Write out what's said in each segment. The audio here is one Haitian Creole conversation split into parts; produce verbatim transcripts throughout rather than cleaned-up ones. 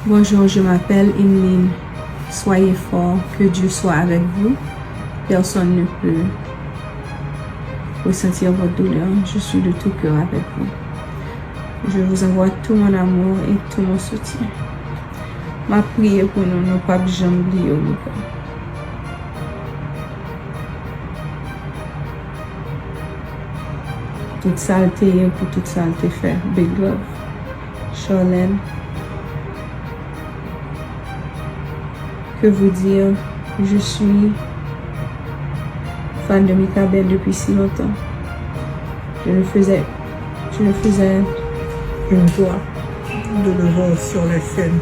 Bonjour, je m'appelle Imline. Soyez fort, que Dieu soit avec vous. Personne ne peut ressentir votre douleur. Je suis de tout cœur avec vous. Je vous envoie tout mon amour et tout mon soutien. M ap priye pou nou, nou p ap janm bliye w, Mika. Tout sa l te ye pou tout sa l te fè. Big love. Charlène. Que vous dire, je suis fan de Mikaben depuis si longtemps. Je ne faisais, je ne faisais une voix de le voir sur la scène.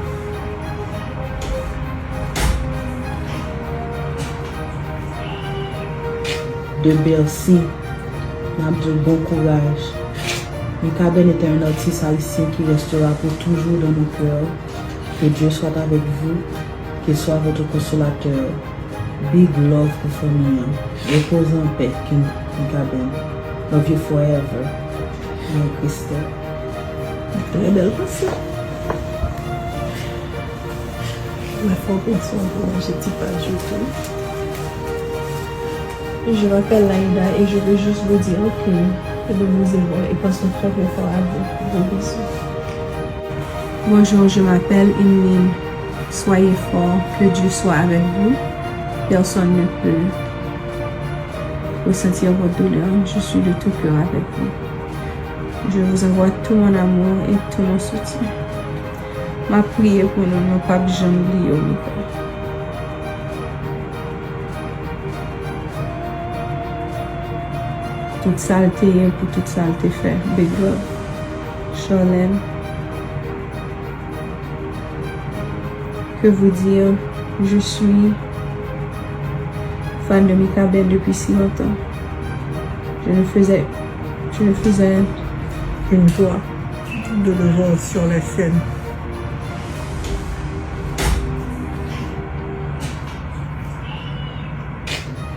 De Bercy. N ap di w bon kouraj. Mikaben était un artiste haïtien qui restera pour toujours dans nos cœurs. Que Dieu soit avec vous, qu'il soit votre consolateur. Big love pou fanmi an. Repoze an pè, King Mikaben. Love you forever. Mwen Christelle. Trè bèl panse. Mwen fè w panse w ap lonje ti paj ou tou. Je m'appelle Laïda et je veux juste vous dire que nous vous aimons et pensons très très fort à vous. Gros bisous. Bonjour, je m'appelle Imline. Soyez fort, que Dieu soit avec vous. Personne ne peut ressentir votre douleur. Je suis de tout cœur avec vous. Je vous envoie tout mon amour et tout mon soutien. M ap priye pou nou, nou p ap janm bliye w, Mika. Tout sa l te ye pou tout sa l te fè. Big love. Charlène. Que vous dire, je suis fan de Mikaben depuis si longtemps. Je ne faisais, je ne faisais une voix de le voir sur la scène.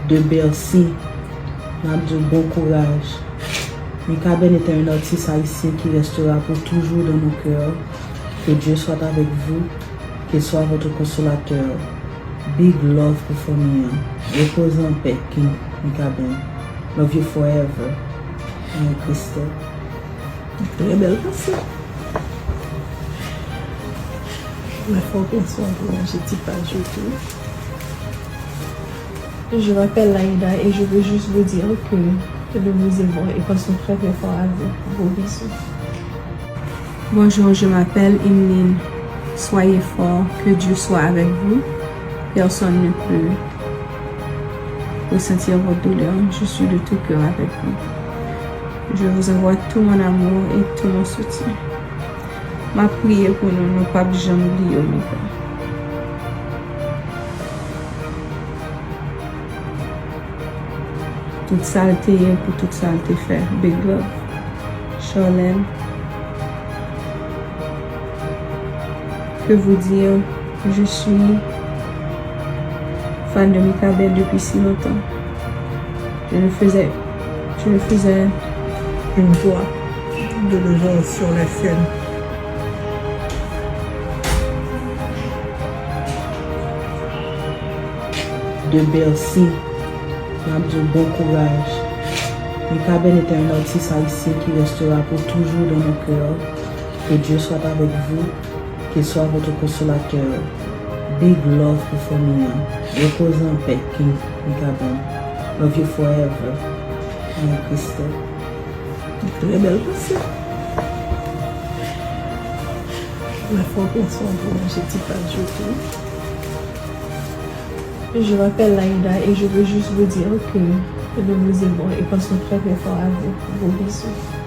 De Bercy. N ap di w bon kouraj. Mikaben était un artiste haïtien qui restera pour toujours dans nos cœurs. Que Dieu soit avec vous, qu'il soit votre consolateur. Big love pou fanmi an. Repoze an pè, King Mikaben. Love you forever. Mwen Christelle. Trè bèl panse. Mwen fè w panse w ap lonje ti paj ou tou. Je m'appelle Laïda et je veux juste vous dire que nous vous aimons et pensons très très fort à vous. Gros bisous. Bonjour, je m'appelle Imline. Soyez fort, que Dieu soit avec vous. Personne ne peut ressentir votre douleur. Je suis de tout cœur avec vous. Je vous envoie tout mon amour et tout mon soutien. M ap priye pou nou, nou p ap janm bliye w, Mika. Tout sa l te ye pou tout sa l te fè. Big love. Charlène. Que vous dire, je suis fan de Mikaben depuis si longtemps. Je ne faisais, je ne faisais une voix de le voir sur la scène. De Bercy. N ap di w bon kouraj. Mikaben était un artiste haïtien qui restera pour toujours dans nos cœurs. Que Dieu soit avec vous, qu'il soit votre consolateur. Big love pou fanmi an. Repoze an pè, King Mikaben. Love you forever. Mwen Christelle. Trè bèl panse. Mwen fè w panse w ap lonje ti paj ou tou. Je m'appelle Laïda et je veux juste vous dire que nous vous aimons et pensons très très fort à vous. Gros bisous.